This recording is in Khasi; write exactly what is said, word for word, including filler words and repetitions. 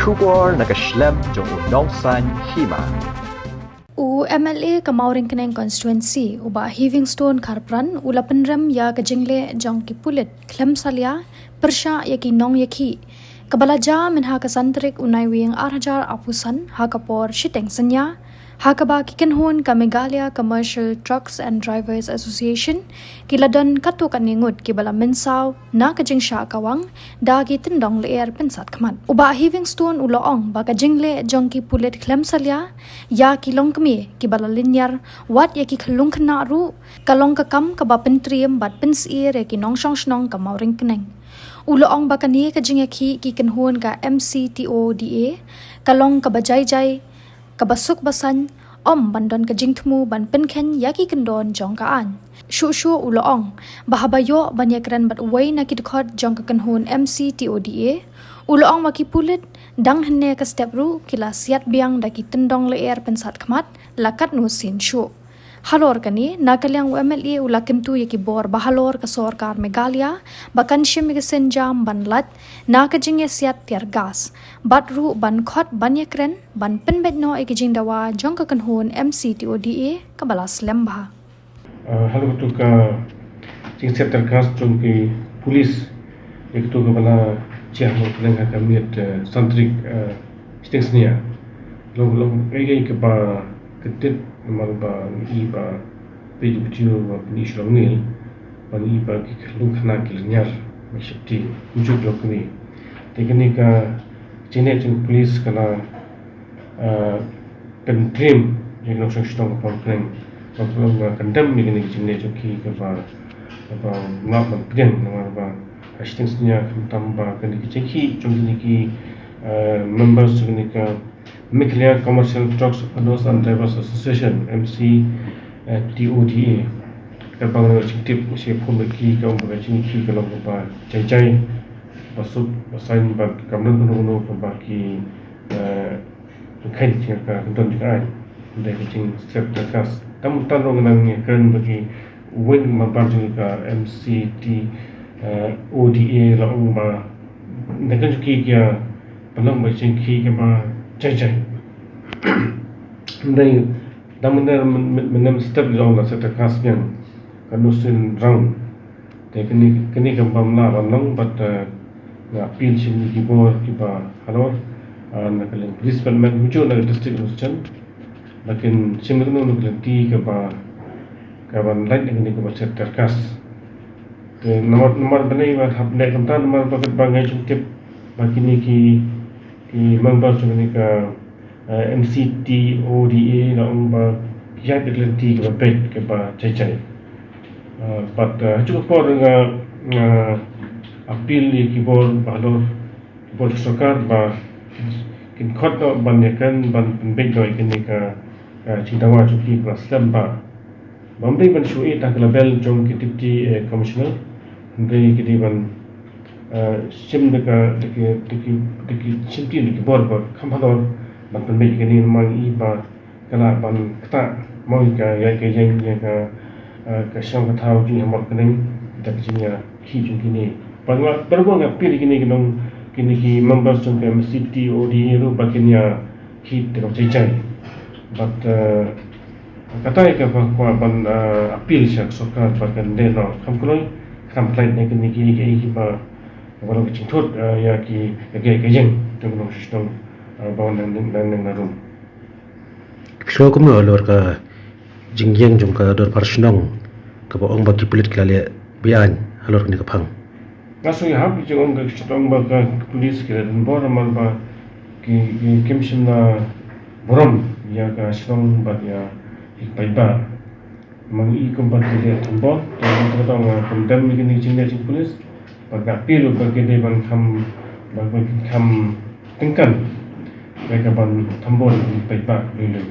Khubor na ka shlem jong u Nongsaiñ Hima. U M L A ka Mawryngkneng Constituency, u Bah Heavingstone Kharpran, u la pynrem ïa ka jingleh jong ki pulit khlem salia pyrshah ïa ki nongïakhih, kaba la jia mynha ka san tarik u Naiwieng ar hajar arphew san, ha ka por shiteng synñia, ha kaba ki kynhun ka Meghalaya Commercial Trucks and Drivers Association ki la don katto katne ngut kiba la mynsaw na ka jingshah kawang da ki tyndong lyer pynsat khmat. U Bah Heavingstone u la ong ba ka jingleh jong ki pulit khlem salia ïa ki longkmie kiba la lynñiar, wat ïa ki khyllung khynnah ruh, ka long ka kam kaba pyntriem bad pynsyier ïa ki nongshong shnong ka Mawryngkneng. U la ong ba kane ka jingïakhih ki kynhun ka M C T O D A ka long kaba jai jai, kaba suk ba saiñ, ym ban don ka jingthmu ban pynkheiñ ïa ki kyndon jong ka aiñ. Shuh shuh u la ong ba haba ïoh ban ïakren bad uwei na ki dkhot jong ka kynhun M C T O D A, u la ong ba ki pulit dang hynne ka step ruh ki la siat biang da ki tyndong lyer pynsat khmat la katno sien shuh. Halor kane, na ka liang u M L A u la kyntu ïa ki bor ba halor ka sorkar Meghalaya ba kan shim ïa ka sienjam ban lait na ka jingïasiat tear gas, bad ruh ban khot ban ïakren ban pynbeit noh ïa ki jingdawa jong ka kynhun M C T O D A kaba la slem bha. Uh, halor katu ka jingsiat tear gas jong ki pulit, ïa katu kaba la jia ha Mawryngkneng ha ka miet, uh, san tarik, uh, shiteng synñia. Long long ei ei kaba kyntiew namar ba ngi i ba peit video ba pyni sha long ngi, ba ngi i ba ki khyllung khynnah ki lynñiar ba sheptieng kumjuh long kane. Te kane ka jingleh jong ki pulit ka la, ah, pyntriem ïa ki nongshong shnong ka Mawryngkneng. Ba ka long, ah, kyndem ïa kane ka jingleh jong ki kaba, kaba ngap ban pdiang namar ba ha shiteng synñia khamtam ba kane ka jingkhih jong kine ki, ah, members jong kane ka Meghalaya Commercial Trucks Owners and Drivers Association, M C T O D A. Kaba nga la jingtip shi phone ba ki ka ong ba ka jingkhih ka long kaba jai jai, ba suk ba saiñ, ba kam don kano kano kaba ki, eh, kheiñ ïa ka kyndon jong ka aiñ. Hynrei ka jingsiat tear gas. Tam tam ruh nga nang ïakren bad ki Uwei na member jong ka M C T O D A la ong ba na ka jong ki ki ïa pynlong ba jingkhih kaba jai jai. Hynrei dang mynne mynne mynstep la ong la siat tear gas biang, ka nusin rang. Te kane kane kaba ym lah ban long bad, eh, nga appeal sha kine ki bor kiba halor, eh, na ka liang police department kumjuh na ka district, ba kin shim kano kano ka lynti kaba, kaban lait na kane kaba siat tear gas. Te namar namar balei ba hap leh kumta, namar ba katba nga jingtip ba kine ki, ki member jong kane ka, eh, M C T O D A la ong ba ïaid da ka lynti kaba beit kaba jai jai. Eh, bad, eh, ha kajuh ka por nga, nga appeal ïa ki bor ba halor, bor sorkar ba kin khot noh ban ïakren ban pynbeit noh ïa kane ka, ka jingdawa jong ki ba slem bha. Bym dei ban shu ïeh tang ka label jong ki deputy, eh, commissioner, hynrei ki dei ban, eh, shim da ka, da ki, da ki, da ki shimti da ki bor ba kham halor ban pynbeit ïa kane, namar ngi i ba ka lah ban ktah mo ïa ka, ïa ka ïeng, ïa ka, eh, ka shong ka thaw jong ngi ha Mawryngkneng da ka jingïakhih jong kine. Ba nga, ba nga appeal ïa kine ki nong, kine ki members jong ka M C T O D A ruh ba kin ïakhih da kaba jai jai. Bad, eh, kata ïa kaba kwah ban, eh, appeal sha ka sorkar ba kan dei noh kham kloi kham pynlait na kine ki, ki, kiba, ba long ka jingthut, eh, ïa ki, ïa ki, ïa ki ïeng jong ka nongshong shnong, eh, ba wan nang, nang, nang, nang rum. Shuh kumno halor ka jingïeng jong ka dorbar shnong kaba ong ba ki pulit ki la leh beaiñ halor kane ka phang? Nga sngew ïahap jingong ka shnong ba ka pulit ki la donbor namar ba ki, ki, kim shym la burom ïa ka shnong bad ïa ki paidbah. Namar ngi i kumba ki leh donbor, te nga, nga, nga condemn ïa kine ki jingleh jong ki pulit. Bad nga appeal ba ki dei ban kham, ba, ba ki kham tyngkan ïa kaban donbor ïa ki paidbah lui lui.